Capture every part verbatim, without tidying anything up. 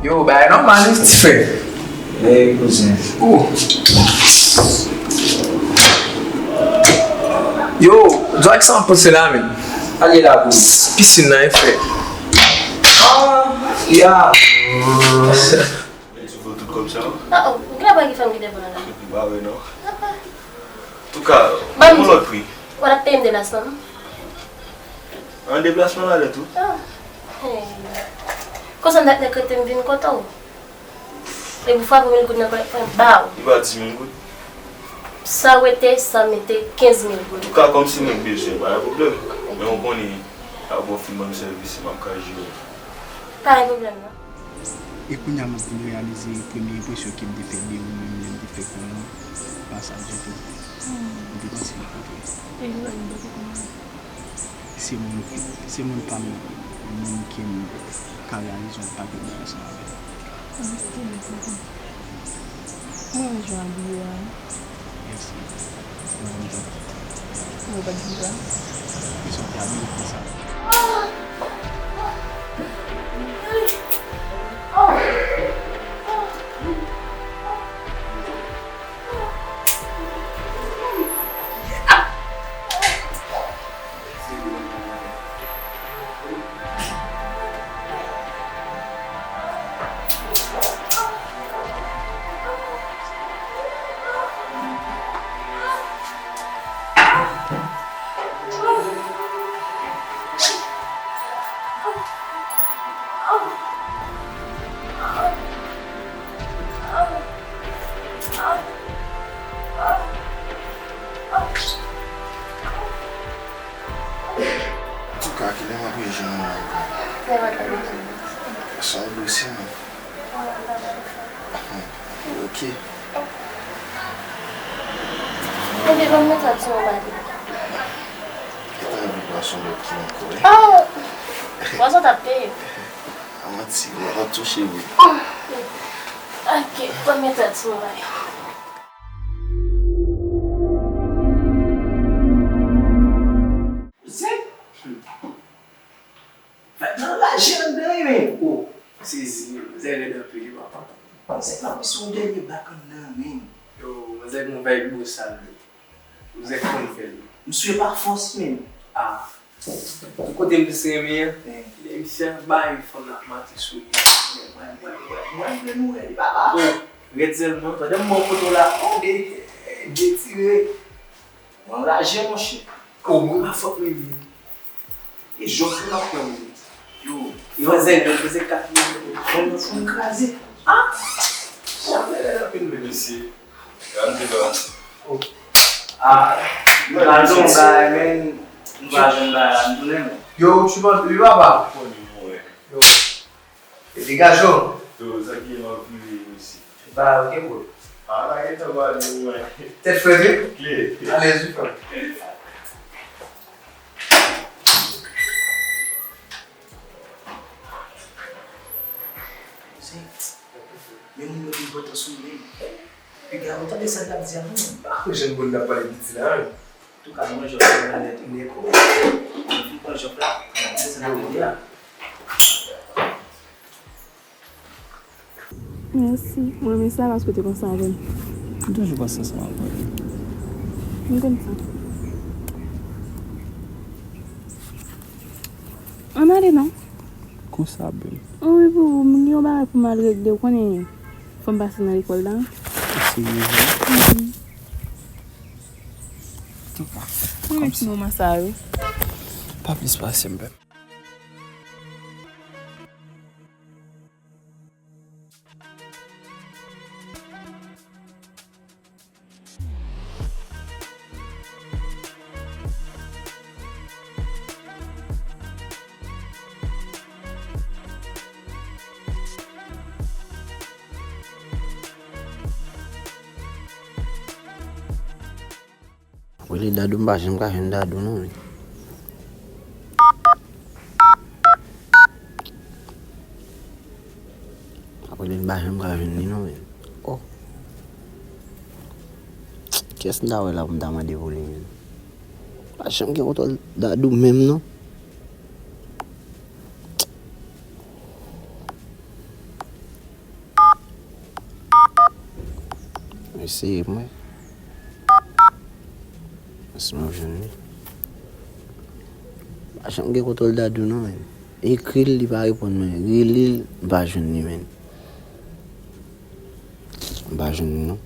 Yo, bagay nòmal wi, ti frè. Ey, kouzen. Ou. Yo, di w sa w ap panse la menm? Ale la, bro. Pisin nan, wi, frè. Ah, ya. Men ti vo tout kòb sa yo? Ah, oh, gen pa ki fanm ki te vòlè la. M pa wè non. Antouka, ban m yon lòt pri. Ou ap peye m deplasman, non? An deplasman ladan tou. Ah. Hey. Konsa m t ap nèk rete m vin kote w. Epi w frape mil goud nan kòlèt mwen, baw. Li pa di mil goud. San rete, san mete, kenz mil goud. Antouka, kòmsi mwen bezwen, pa gen pwoblèm. Men ou konnen, apre w fin ban m sèvis, m ap ka jere w. Pa gen pwoblèm, non. E kounye a m ap vin reyalize premye enpresyon ke m te fè de ou menm lè m te fè konnen w pa sa ditou. M te panse l kontre. Se moun, se moun pa m, moun ke m ka reyalize yon pakèt bagay ansanm avè l. Mwen renmen jan w abiye a. Mèsi. Mwen renmen jan w. Ou pa di sa. Mwen santi abiye konsa. Antouka, kilè m ap rive jwenn ou ankò? Lè w ap rive jwenn mwen. Sa w dous, wi. Ok. Ebyen, ban m mete w sou yon bagay. Gentan anvi pran sou lòt ki ankò, wi. Oh! Pwason t ap peye. A manti, mwen ap touche, wi. Ok, ban m mete w sou yon bagay. Kouzen. Fèt nan raje anndan wi, men. O, sezi, manzè rèd anpil wi, papa. Manzè pa plis yon dènye bak anndan, men. Yo, manzè gon vayb bosal wi. Manzè konn fè l. M swe pa fòs, men. Ah. Kote m plis renmen an, lè misye ap bay fanm nan ap mate sou li. Mwen, mwen, mwen, mwen, mwen, mwen, papa. O, rèd sèlman. Pandan m bò kote w la, o, de, de tire. Mwen raje, monchè. O, mwen pa fòt mwen menm. E jòf mwen ap pran mwen. Yo, yo zen yo poze kat mwen. Mwen nan fon kraze. Ah! Sa fè lè nan pil men mesye. Gade la. O. Ah, nou pa jwenn bagay, men. Nou pa jwenn bagay, m tounen men. Yo, ou tchouman, yo papa. Yo. E degaje w. Yo, sa ki ye m ap vire yo isi. Ba, ok, bro. A, la gentan ba li, mwen. Tèt frèt wi. Kle. Alèz wi, frè. Men moun yo te pòtan sou li. Piga, ou tande sa l t ap di a non? M pa kwè jèn moun nan pale piti la, wi. Antouka, mwen jòf la nèt, nèt, o. Mwen fin pran jòf la, mwen ap desann avè li a. Mèsi. Mwen renmen sa paske w te panse avè m. M toujou panse ansanm avè w. M konn sa. Ann ale non. Konsa, bèl. Wi, pou ou, m gen yon bagay pou m al regle, ou konnen fò m pase nan lekòl la. Ou serye vre? Mhm. Antouka, mwen renmen ti moman sa yo. Pa plis pase m, bèl. Ap rele Dadou, m pa janm ka jwenn Dadou non, men. Ap rele, m pa janm ka jwenn li non, men. Oh. Kiyès m ta wè la pou m ta mande pou li, men? Pa janm gen kontwòl Dadou menm non. Eseye pou mwen. Si m ap jwenn li. Pa janm gen kontwòl Dadou non, men. Ekri l, li pa reponn mwen. Rele l, m pa jwenn li, men. M pa jwenn li non.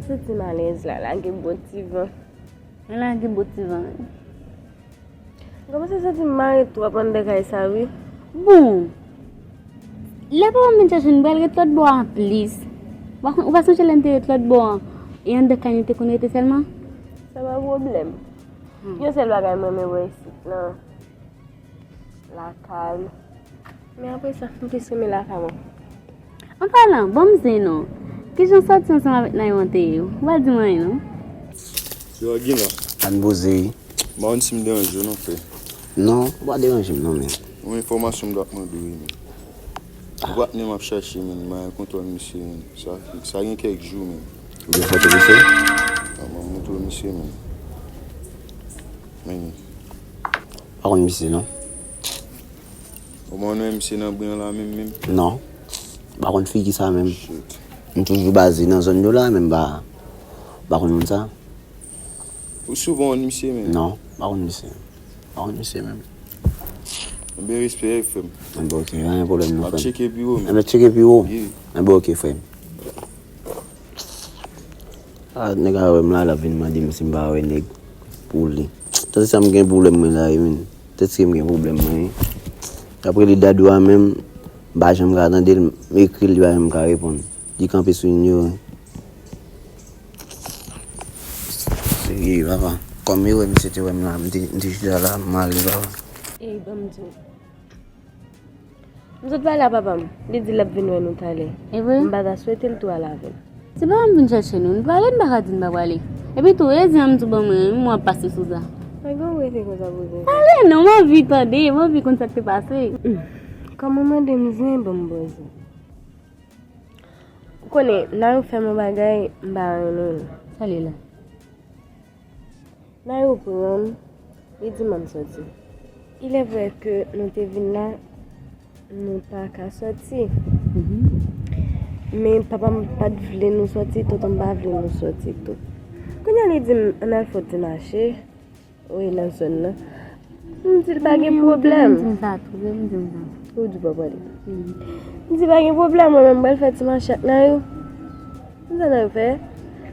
M santi m alèz la, lage bon ti van. Mwen lage bon ti van. M kòmanse santi m mare twòp anndan kay sa wi. Bon, lè papa m vin chèche n, m pral ret lòt bò a anplis. Ou pa, ou pa sonje lè n te ret lòt bò an? E anndan kay nou te konn rete sèlman? Sa pa pwoblèm. Hmm. Yon sèl bagay m renmen wè isit lan. Lakay. Men apre sa, m plis renmen lakay mwen. An palan, ban m zen non. Kijan sòti ansanm avèk Nayou an te ye? Ou pa di m anyen non. Yo, Gina. Ann poze wi. M pa konn si m deranje w non, frè. Non, ou pa deranje m non, men. Yon enfòmasyon m t ap mande w wi, men. Ou patnè m ap chache, men, m pa gen kontwòl misye, men. Sa, sa gen kèk jou, men. Ou gen foto misye? A, m ap montre w misye, men. Men. Pa konn misye non. Ou pa konn wè misye nan bri an la menm, menm? Non. M pa konn figi sa menm. Shit. M toujou baze nan zòn yo la, men m pa, m pa konn moun sa. Ou si w pa konn misye menm? Non, m pa konn misye. M pa konn misye menm. Enben, respè, frè m. Enben, oke, pa gen pwoblèm non, frè m. M ap tcheke pi wo, men. Enben, tcheke pi wo. Yeah. Enben, oke, frè m. A, nèg a wè m la, l ap vin mande m si m pa wè nèg pou li. Tande sa m gen pwoblèm mwen la wi, men. Tande si m gen pwoblèm mwen wi. Apre li Dadou a menm, m pa janm ka tande l, m ekri l, li pa janm ka reponn. Li kanpe sou nimewo. Serye, papa. Kòm yo wè misye te wè m la, m te, m te chita la, m ale, papa. Ey, ban m di w. M sot pale a papa m. Li di l ap vin wè nou talè. E vre? M pa ta swete l tou al avè n. Si papa m vin chèche nou, n prale, n pa ka di n pa prale. Epi tou, e zen an m tou ban mwen, wi, m wè ap pase sou sa. Pa gen rete konsa pou zen. Pale non, m anvi tande, m anvi konn sa k te pase. Hmm. Kòm ou mande m zen, ban m bon zen. Ou konnen, Nayou fè m yon bagay, m pa renmen l. Sa l ye la? Nayou pran m, li di m ann sòti. Il est vrai que nou te vin la, nou pa ka sòti. Mhm. Men papa m pa t vle nou sòti, tonton m pa vle nou sòti tou. Kounye a li di m ann al fè yon ti mache, wi, nan zòn nan. M di l pa gen pwoblèm. Ou di w pa prale. M di pa gen pwoblèm, mwen menm m pral fè ti mache ak Nayou. Konn sa Nayou fè?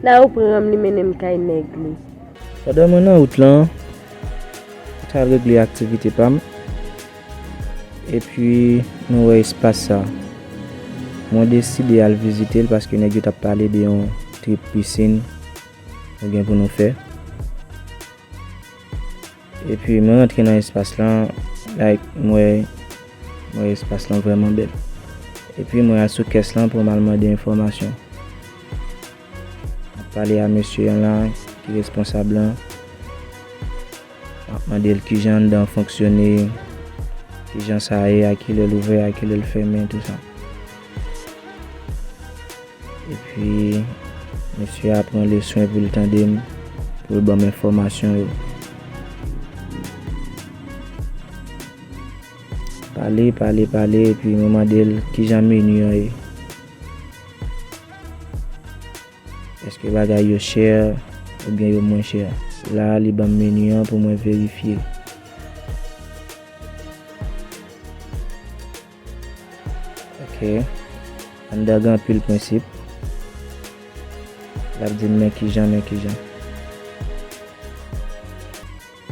Nayou pran m, li mennen m kay nèg li. Pandan mwen nan wout lan, mwen t al regle aktivite pa m. Epi, mwen wè espas sa. Mwen deside al vizite l paske nèg yo t ap pale de yon trip pisin nou gen pou nou fè. Epi mwen rantre nan espas lan, like, mwen wè, mwen wè espas lan vrèman bèl. Epi mwen al sou kès lan pou m al mande enfòmasyon. M ap pale a mesye an la, ki responsab lan. M ap mande l kijan anndan an fonksyone, kijan sa ye, a kilè l ouvè, a kilè l fèmen, tou sa. Epi, mesye a pran le swen pou l tande m, pou l ban m enfòmasyon yo. Pale, pale, pale, epi mwen mande l kijan meni an ye. Èske bagay yo chè oubyen yo mwen chè? La, li ban m meni an pou mwen verifye. Ok. Anndan gen anpil prensip. L ap di m men kijan, men kijan.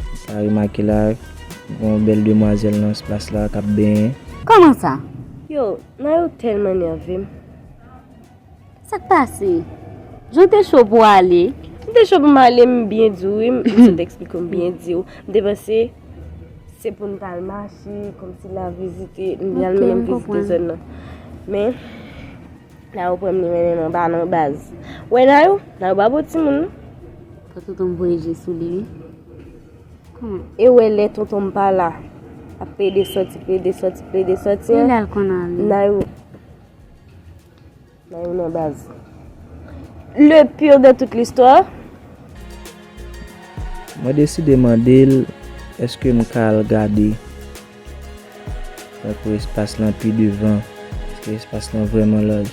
M ka remake la, gen yon bèl demwazèl nan espas la k ap benyen. Kòman sa? Yo, Nayou tèlman nève m. Sa k pase? Jan w te cho pou w ale? M te cho pou m ale, m byen di w, wi. M sot eksplike w, m byen di w. M te panse se pou n t al mache, kòmsi l al vizite, m te al mennen m vizite zòn nan. Men, Nayou pran m, li mennen m anba nan baz. Wè Nayou? Nayou pa bon timoun, non. Fò tonton m voye je sou li, wi. Kòman? E wè lè tonton m pa la, ap plede sòti, plede sòti, plede sòti an. Li al konn ale. Nayou, Nan youn nan baz. Le pire de toute l'histoire. Mwen deside mande l, èske m ka al gade tankou espas lan pi devan, èske espas lan vrèman laj.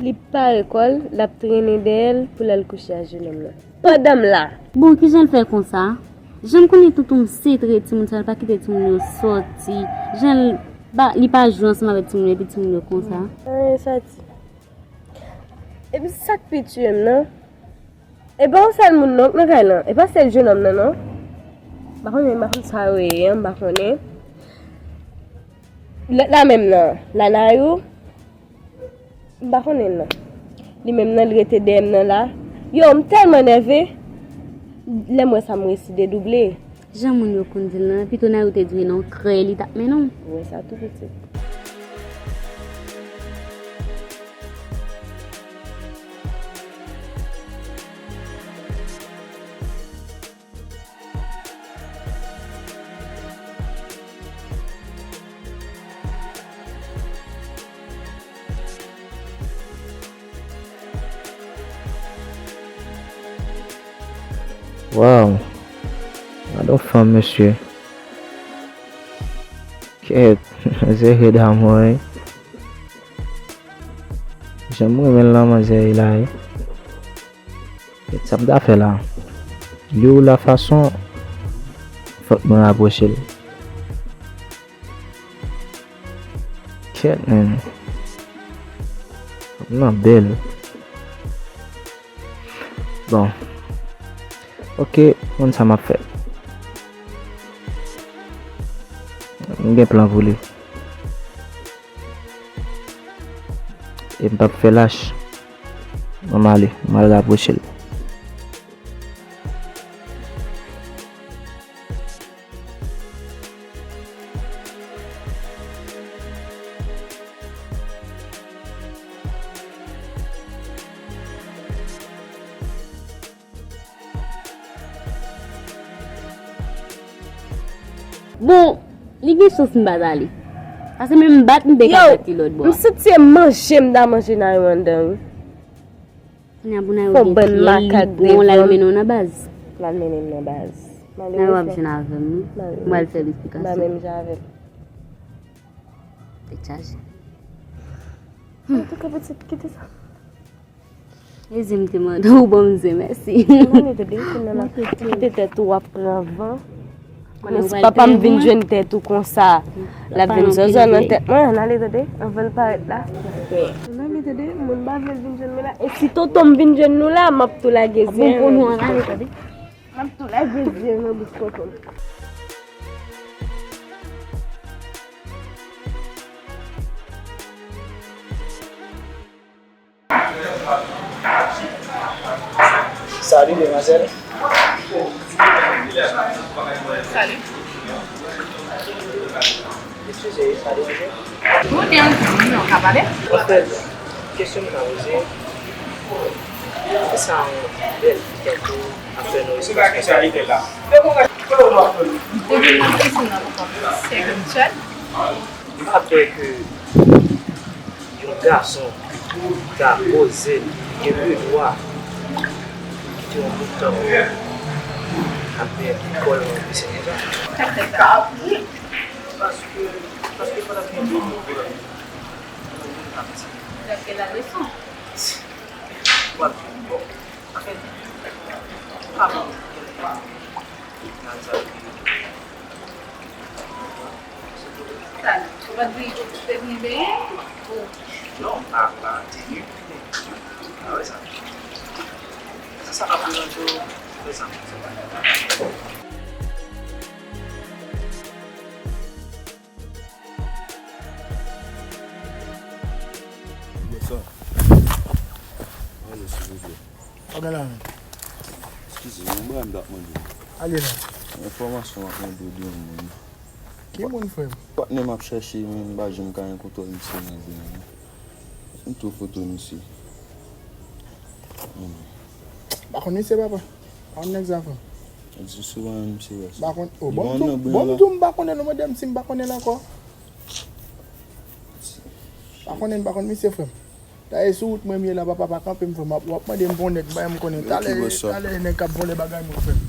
Li pare kò l, l ap trennen dèyè l pou l al kouche ak jennonm nan. Pandan m la. Bon, kijan l fè konsa? Jan m konnen tonton m se trè timoun sa, l pa kite timoun yo sòti. Jan l, ba, li pa jwe ansanm avèk timoun yo, epi timoun yo konsa. Anyen sòti. Epi sa k pi tiye m nan, e pa yon sèl moun non k nan kay lan, e pa sèl jennonm nan non. M pa konnen, m pa konn sa yo ye an, m pa konnen. Lòt la menm nan, Lanayou, m pa konnen l non. Li menm nan, li rete dèyè m nan la. Yo, m tèlman nève, lè m wè sa, m resi dedouble. Jan moun yo konn di l lan, pito Nayou te di wi non, krèy li t ap mennen w. Ou wè sa tou pitit. Waw! Gade yon fanm, mesye. Kèt, manzè rèd amò, wi. Jan m renmen l lan, manzè ye la, wi. Kèt, sa m ta fè la? Li ou la fason, fòk mwen rapwoche l. Kèt, men. Fanm nan bèl. Bon. Ok, konn sa m ap fè. M gen plan pou li. E m p ap fè lach. Ann ale, m al rapwoche l. Bon, li gen chans m pa t ale. Paske menm bat m te ka bat li lòt bò a. M santi se manje m ta manje Nayou anndan wi. Kounye a pou Nayou gen fyèl li bon, l al mennen w nan baz. L al mennen m nan baz. Nayou ap jwenn avè m wi. M pral fè l esplikasyon. M pa menm jan avè l. Tèt chaje. Antouka pitit, kite sa. E zen m te mande w, ou ban m zen, mèsi. Mande tande, kounye a la, kite tèt ou ap pran van. Konnen si papa m vin jwenn tèt ou konsa, l ap vin zòzò nan tèt mwen, ann ale tande, anvan l parèt la. Ann ale tande, moun pa vle l vin jwenn mwen la. E si tonton m vin jwenn nou la, m ap tou lage zen an nan bouch tonton m. M ap tou lage zen an nan bouch tonton m. Salut, demoiselle. Salut. Excusez, ça dérange? Ou gen yon zanmi w ka pale? An fèt, kesyon m ka poze, kisa yon bèl fi tankou ap fè nan espas konsa? M te vin nan kesyon nan pou kont Sè Gunchard. M pa kwè ke yon gason ka poze, gen ledwa kite yon moun tankou w ap benyen kòl nan yon pisin konsa. Sa k fè sa? Paske, paske pandan ke yon moun ap di. Dapre la leson. Bon, anfen, pa bon. Sa, ou pa t di ou te vin benyen? Ou... Non, pa, pa tenu. Ah ouais, sa. Sa, sa pa prezante w, prezante w. Bonswa. Ale, silvouplè. Pa gen la menm. Eskize, yon bagay m t ap mande w. Ale non. Yon enfòmasyon m ap mande w de yon moun. Ki moun, frè m? Patnè m ap chèche, men m pa janm ka gen kontwòl misye nan vi m nan. M tou foto misye. M pa konn misye, papa. M pa konn nèg sa, frè m. Di sou an misye wè sa. M pa konn. Oh, bon, m tou, bon, m tou, m pa konnen, nou mande m si m pa konnen l ankò. M pa konnen, m pa konn misye, frè m. Dayè, sou wout mwen m ye la, papa, pa kanpe m, frè m. W ap mande m pou yon nèg, m pa janm konnen. Talè, talè, nèg k ap vòlè bagay mwen, frè m.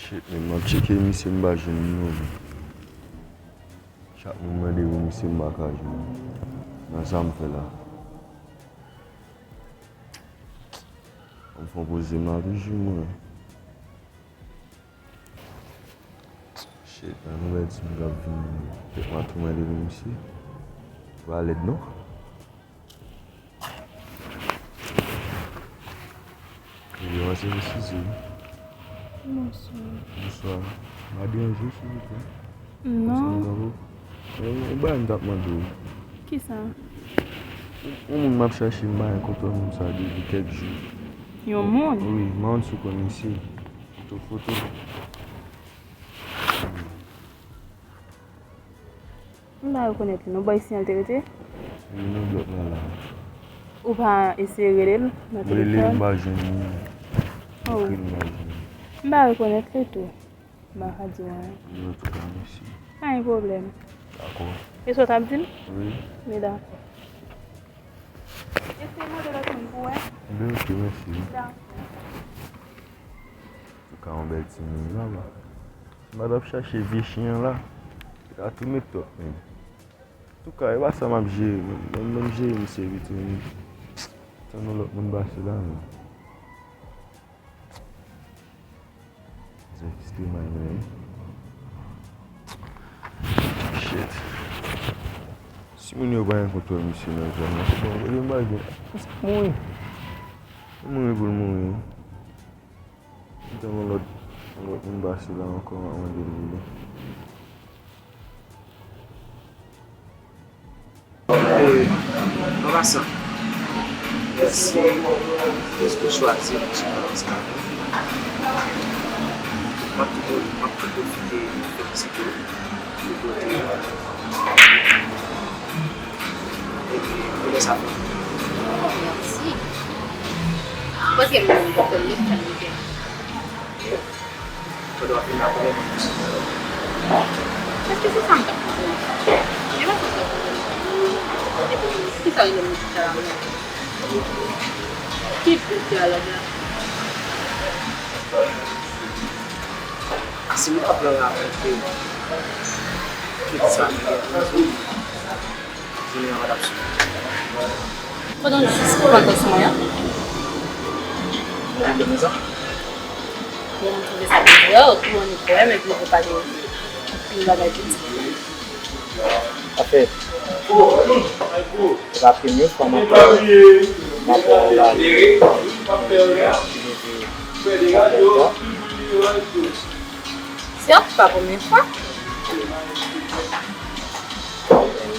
Shit, men m ap tcheke misye, m pa jwenn li non, men. Chak moun mande pou misye, m pa ka jwenn li. Nan sa m fè la. Ann fè yon poze m la toujou, mwen. Shit, nan nouvèl ti moun k ap vini, fèk m a tou mande pou misye. Pa lèd non. Epi, mwen se Miss Suzy. Bonswa. Bonswa. M pa deranje w, silvouplè? Non. Yon bagay m t ap mande w. Kisa? Yon moun m ap chache, m pa gen kontwòl moun sa depi kèk jou. Yon moun? Wi, m pa konn si w konn misye. Foto, foto. M pa rekonèt li non, bò isi an l te rete? Wi, nan blòk la la. Ou pa eseye rele l nan telefòn? M rele l, m pa jwenn li. Oh. M ekri l, m pa jwenn li. M pa rekonèt li tou. M pa ka di w anyen. Antouka, mèsi. Pa gen pwoblèm. Dakò. E sa w t ap di m? Wi. Men dakò. Eseye mande lòt moun pou wè. Ben, ok, mèsi. Dakò. Antouka, yon bèl timoun, papa. M pa t ap chache vye chen an la. Li ta tounen twòp, menm. Antouka, e pa sa m ap jere, menm. Menm, menm jere misye vit, menm. Tann yon lòt moun pase la, menm. Zèk sistèm a menm. Shit. Si moun yo pa gen kontwòl misye nan zòn nan, se bon, rele m pa gen. Misye ap mouri. Mouri pou l mouri. Gen yon lòt, yon lòt moun pase la ankò, m ap mande l vini. Eh, an pasan, mèsi dèske w chwazi nou ti moman sa. M ap tou, m ap tou pwofite felisite w pou kote w. Epi, pou lè sa fè. Oh, mèsi. Paske m, m, m, m, m, m, Pandan w ap vin la, konbyen moun ki sou ou? Èske se sa m t ap mande w? E pa sa m t ap mande w. Epi, kisa w gen pou di sa la menm? Ki bout dyalòg la? Si nou ta pran rakonte tout sa nou gen pou nou di, jounen an pa t ap sou. Pandan w jis pran tan sou mwen an. Ou konprann sa? Bon, m twouve sa byen vrè, ou tou annik wè m epi ou pale anpil bagay pou di. Anfèt, se pa premye fwa m ap, m ap wè w la. Sa fè lontan. Sèt, pa premye fwa. M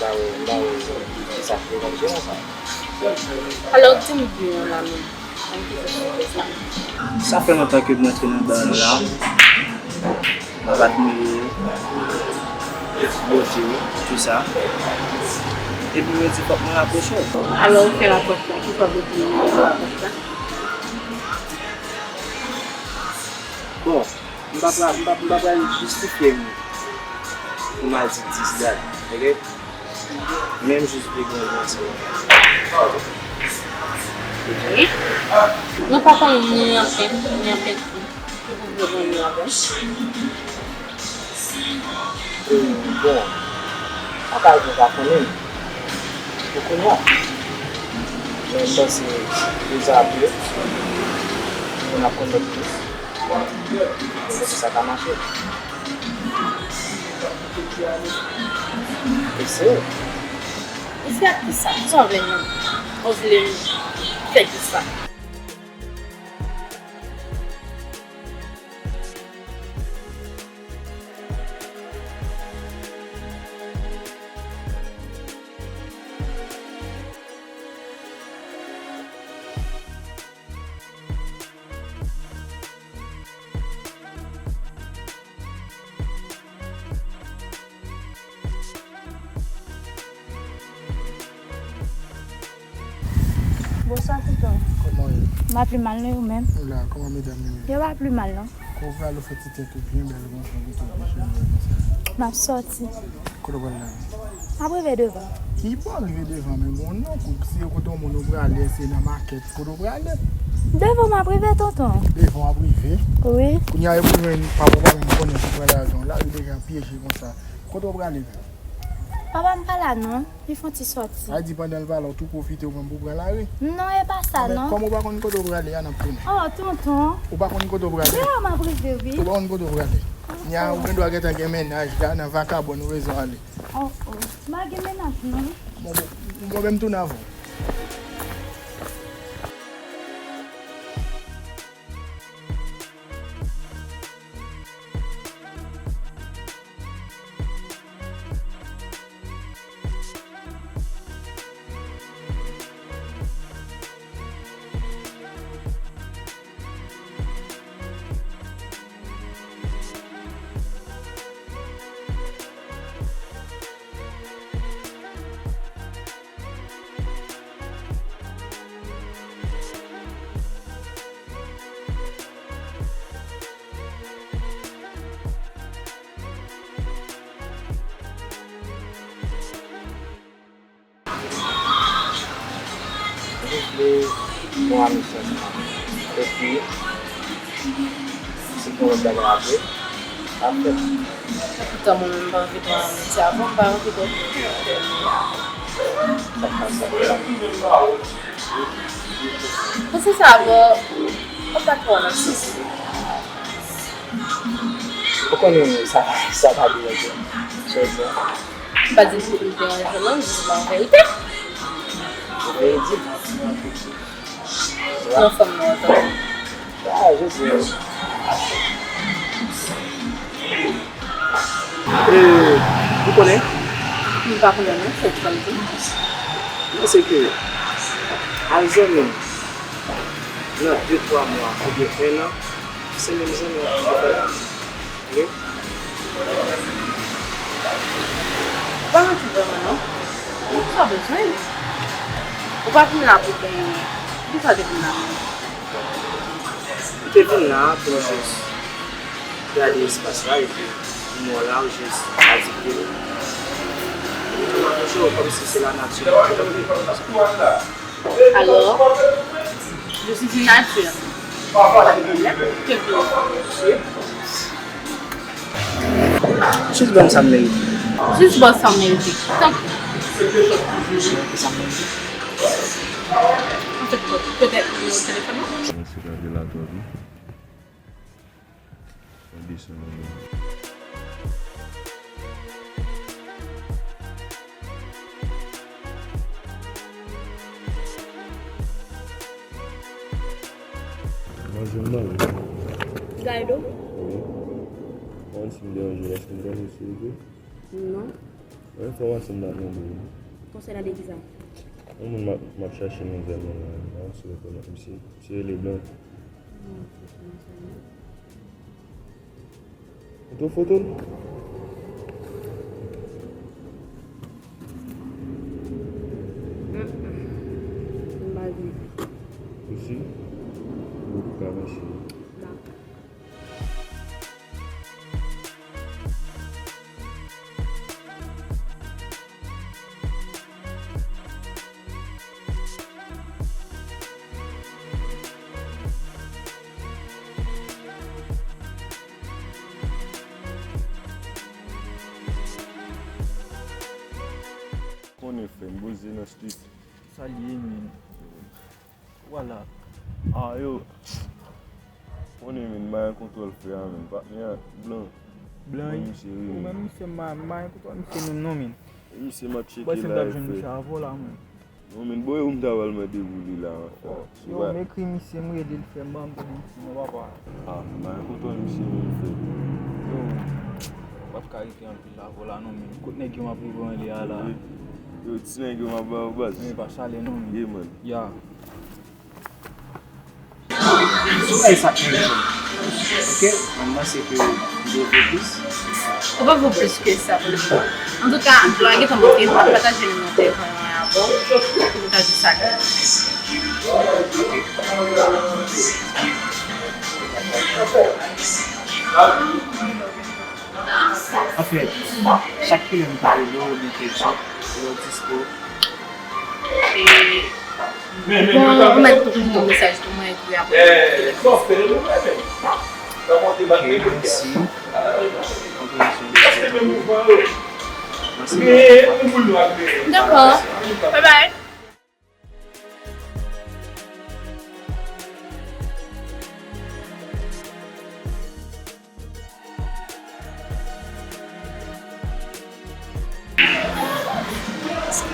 pa wè, m pa wè ki sa k deranje nan sa. Alò, di m byen la menm. Sa fè lontan ke m rantre nan bal la. M ap admire bote w, tou sa. Epi mwen di fòk mwen rapwoche w. Alò, ou fè rapwòch la, ki fòk ou di mwen fè rapwòch la? Bon, m pa pra-, m pa, m pa pral jistifye m pou m al di dis dat, oke? Men m jis vle gen yon ansè. Wi. Nou pa konnen ni anpè, ni anpè ki. Ki pou vle konnen avè m. E, bon, m pa ka di m pa konnen l pou kounye a. Men m panse depi apre, moun ap konn lòt plis. Mwen panse sa ka mache. Eseye. Eseye ak kisa? Kisa w vle menm? Ou vle m fè kisa? Bonswa, tonton. Kòman w ye? M pa pi mal, non, ou menm? M la, kòman medam yo ye? Yo pa pi mal, non. Kote w prale, ou fè ti tèt ou byen bèl konsa, ou tou byen cheve konsa. M ap sòti. Kote w pral la? M ap rive devan. Ki bò rive devan, men bon, non, kou, si se kote yon moun ou prale, se nan makèt, kote w prale? Devan m ap rive, tonton. Devan w ap rive? Wi. Kounye a, epi w jwenn papa w pa menm konnen si w prale avyon, lari deja pyeje konsa. Kote w prale menm? Papa m pa la, non. Li fè yon ti sòti. Sa di pandan l pa la, w tou pwofite ou menm pou w pran lari. Non, e pa sa, non. Kòm ou pa konn kote w prale a, n ap tounen. Oh, tonton. Ou pa konn kote w prale. Devan m ap rive, wi. Ou pa konn kote w prale. Nya, ou gen dwa gentan gen mennaj la nan vakabon, ou bezwen ale. Oh, oh. M pa gen mennaj, non. Bon, bon, bon, men m tounen avè w. Mwen vle bon amisyon sa. Epi, si gen lòt bagay apre, n ap fè. Epoutan mwen menm, m pa anvi pran amitié avè w, m pa anvi pran. Sa k pase la? Paske sa, bon, ou pa twò nan sans. Ou konnen sa, sa pa deranje m. Sa w di a? M pa di l pou l deranje w, non, m di w an verite. Verite. Yon fanm nan, antann. Ah, je sais. E, ou konnen? M pa konnen non, se sa m di. Non, se ke, al zanmi m, nan de, twa mwa, oubyen en an, se menm zanmi w ap toujou fè. Ok? Ou pa manti vrèman non. Ou sa bezwen li. Ou pa vin la pou benyen. Poukisa w te vin la menm? M te vin la pou m jis gade espas la epi m wè w la, ou jis adikte l. M ap touche w kòmsi se lanati. Alors, je suis une nature. Pas de problème. Que veux-tu? Jis ban m sa m merite. Jis ban m sa m merite. Tanpri. Sa m merite. An fèt, petèt nimewo telefòn nan. Mwen se gade la twò tou. Mwen desann anlè. Manje m manje. Gaydo? Wi. Mwen si m deranje w, èske m deranje w silvouplè? Non. Yon enfòmasyon m t ap mande w. Konsènan de kisa? Yon moun m ap, m ap chache nouvèl mwen la. Mwen si w rekonèt misye. Misye rele Blan. Non, se pa sa, non. Ou tou foto l? Mm, mm. M pa vle. Ou si? Ou ka mèsi. Dakò. Konnen fè m poze nan street. Sa l ye, men? Vwala. Ah, yo. Konnen, men, m pa gen kontwòl frè a, men. Patnè a, Blan. Blan, wi, misye, wi, ou menm, misye, m pa, m pa gen kontwòl misye menm non, men. E misye m ap tcheke la, frè. Bòy, se m t ap jwenn misye avè w la, men. Non, men, bòy, ou m ta pral mande pou li la, anfen. Yo, m ekri misye, m rele l, frè, m ban m tande misye, non, papa. Ah, m pa gen kontwòl misye menm, frè. Yo, m pa t ka rete anpil avè w la, non, men. Kot nèg yo m ap rive anlè a la? Yo, ti nèg yo m ap ba yo, baz. Men, pa chale, non, men. Yeah, man. Ya. Sou sa k mwen jwenn. Ok? Mwen panse ke m dwe vo plis. Ou pa vo plis ke sa pou le fò. Antouka, Blan gentan monte, m ap pataje nimewo telefòn mwen avè w pou nou ka jwe sa. Ok. Anfèt, chak kilè m ka rele w oubyen kèlkeswa, lè w dispo. E, bon, ou mèt tou voye yon mesaj pou mwen, epi apre. Ok, mèsi. Konpreyansyon de sa. Mèsi. Dakò. Bye bye.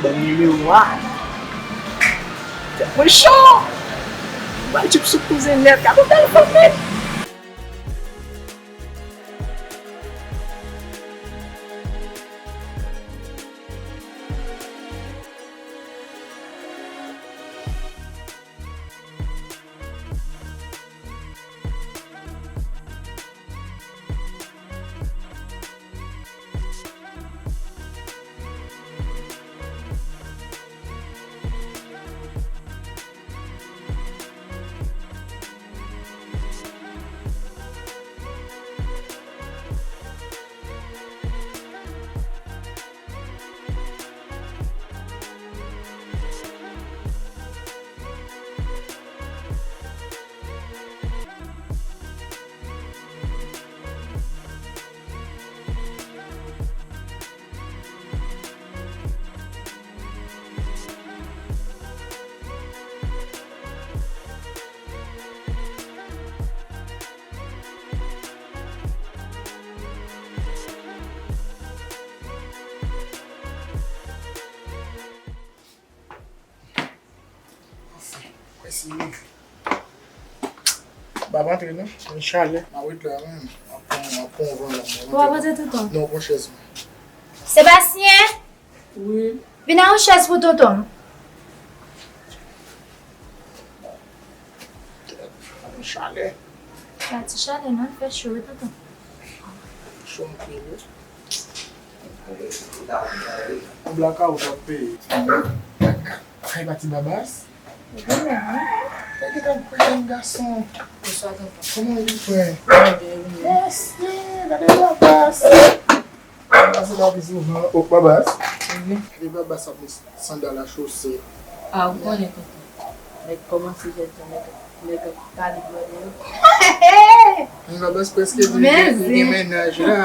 Ban m nimewo a. Tèt mwen cho. Mwen tchoup sou kouzen nèt. Gade yon bèl fanm, men. Mèsi. M ap antre non. Mwen chale. M ap ret la menm. M ap pran, m ap pran yon van la. Ou ap antre tonton? Non, pran chèz mwen. Sebastien! Wi. Vin ak yon chèz pou tonton m. Chalè. Pa ti chalè non, fè cho wi tonton. Cho anpil wi. Yon blakawout ap peye. Kay pati Babas. Wi, wi. Kay ki t ap pran jèn gason. Bonswa tonton. Kòman ou ye frè? Mwen byen, wi. Mèsi, gade Babas. Babas la pi souvan. O, Babas. Wi. Gade Babas ap met sandal a chose. A, ou konnen tonton. Nèg kòmanse jèn jan, nèg, nèg ap pale dwòl yo. Men Babas prèske di li gen, li gen mennaj la.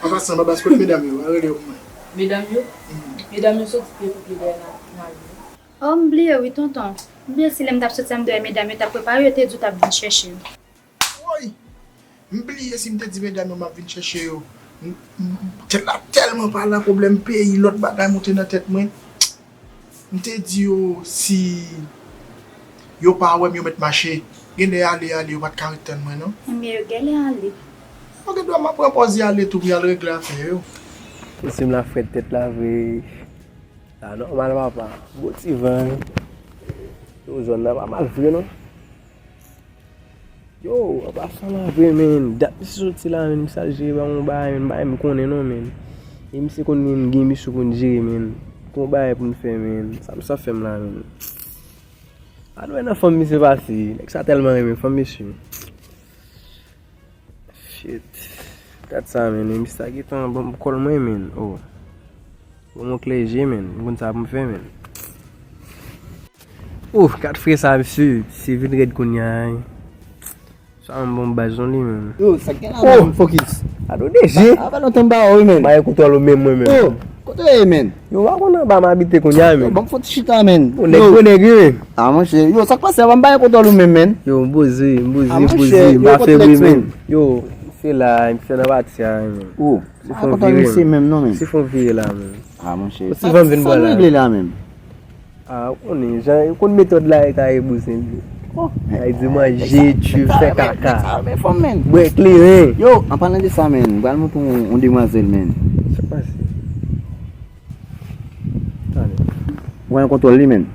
An pasan, Babas, kot medam yo? Al rele yo pou mwen. Medam yo? Mhm. Medam yo soti pye pou pye dèyè nan, nan yo. O, m bliye wi, tonton. M bliye si lè m t ap soti a m te wè medam yo t ap prepare, yo te di w t ap vin chèche yo. Woy! M bliye si m te di medam yo m ap vin chèche yo. M, m, tèt la tèlman pale, pwoblèm peyi, lòt bagay monte nan tèt mwen. M te di yo si yo pa wè m, yo mèt mache. Genlè ale, ale, yo pa t ka ret tann mwen, non. Ebyen, yo genlè ale. Yo gen dwa m ap pran pòz y ale tou pou y al regle afè yo. Mesye m la frèt tèt la vre. Sa nòmal, papa. Gwo ti van. Yo, zòn nan pa mal vre, non. Yo, an pasan la vre, men. Dat misye soti la, men, misye al jere ba m yon bagay, men, bagay m konnen, non, men. E misye konn gen, gen misye konn jere, men. Gon bagay pou n fè, men. Sa misye ap fè m la, men. Al wè nan fanm misye pase. Nèg sa tèlman renmen fanm misye. Shit. Gad sa, men. Misye sa gentan ban m kòl mwen, men. Oh. Ban m yon klè je, men. M konn sa pou m fè, men. Oh, gad frè sa, misye. Se vin rèd kounye a. Sa m bon baz non li, men. Yo, sa k gen la, oh, men, Fokis? Alo, deje. A, pa lontan m pa wè w, men. Ba, ekout w alo menm, mwen menm. Oh, kote w ye, men? Yo, w pa konn anba m abite kounye a, men. Yo, ban m fon ti chita, men. Yo, nèg gwo nèg, wi, men. A, monchè, yo, sa k pase a? Ban m bay kontwòl ou menm, men. Yo, m poze, m poze, a, m poze, monchè, m pa fè bri, men. Yo, se la, m fè nan pati a, men. Oh, se fon vire, men. Se fon vire la, men. A, monchè, sa, sa n regle la, men? A, ou konnen, jan, ou konn metòd la, e ka e bouzen li. Oh, ay di manje, tchwi, fè kaka. Bwè kleren. Yo, an palan de sa, men, m pral montre w yon demwazèl, men. Sa k pase? Tande. Ou gen kontwòl li, men.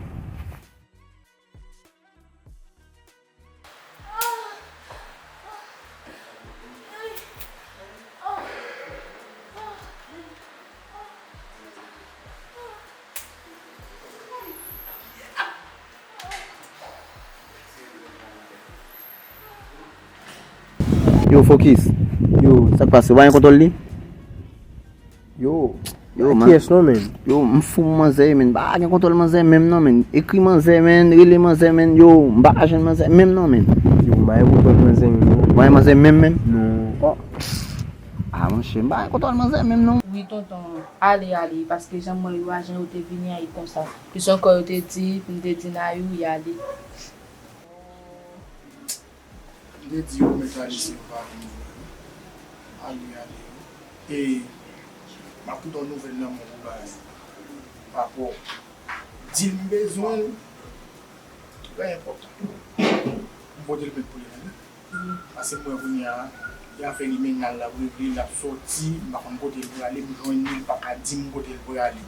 Yo, Fokis. Yo, sa k pase? Ou pa gen kontwòl li? Yo, yo, man. Kiyès non, men? Yo, m fou pou manzè, men. M pa gen kontwòl manzè menm non, men. Ekri manzè, men. Rele manzè, men. Yo, m pa ka jwenn manzè menm non, men. Yo, m pa gen kontwòl manzè menm non. Ou pa gen manzè menm, menm? Non. Oh. A, monchè, m pa gen kontwòl manzè menm non. Wi, tonton, ale, ale, paske jan m wè yo a, jan yo te vini a, e konsa. Plis ankò, yo te di, pou m te di Nayou, y ale. M te di yo mèt ale si yo pa vin vre. Ale, ale. E m ap pote yon nouvèl nan men w pou bay. Pa pò. Di l m bezwen l. Trè enpòtan. M pote l met pou li menm. Paske m wè kounye a, y a fè li men l ap regle, l ap sòti, m pa konn kote l prale, m jwenn li, l pa ka di m kote l prale.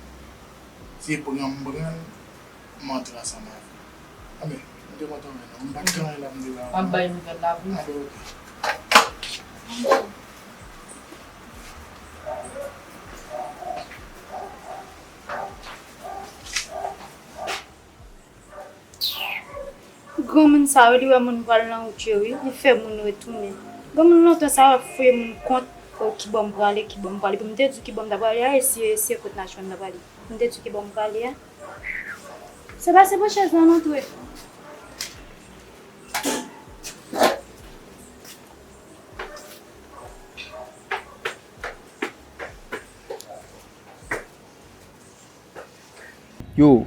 Se pran m pran l, m antre ansanm avè l. Anben, m te kontan wè nou. M pa t gen anyen la pou m te ba w. M ap bay nouvèl la pou ou. Anben, oke. Granmoun sa yo, li wè moun pral nan wout yo, wi. Li fè moun retounen. Granmoun lontan sa yo ap fouye moun kont, o, kibò m prale, kibò m prale. Pou m te di w kibò m ta prale a, e si, e si e kot Nachman m ta prale. Pou m te di w kibò m prale a. Se pase pran chèz la, n antre. Yo,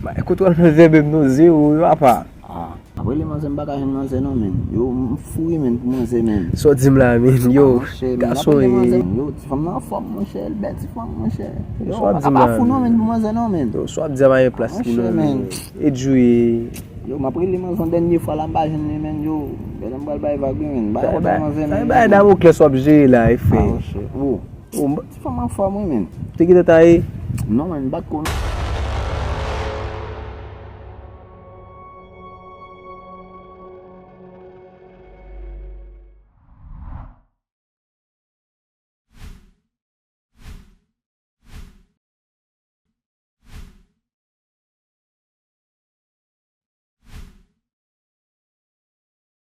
bay kontwòl manzè menm non, zewo, wi, papa. Ah, apre li manzè, m pa ka jwenn manzè non, men. Yo, m fou wi, men, pou manzè, men. Sa w di m la, men, yo, gason e. Yo, ti fanm nan anfòm, monchè, l bèl ti fanm, monchè. Yo, m pa ka pa fou non, men, pou manzè non, men. Yo, sa w ap di a pa gen plas li non, men. E Djouye. Yo, m ap rele manzè yon dènye fwa la, m pa jwenn li, men, yo. Lè m pral bay vag wi, men. Bay kontwòl manzè, men. Bay Damoklès w ap jere la, e frè. Ah, monchè. Ti fanm anfòm wi, men. Te gentan taye? Non, men, m pa t ko non.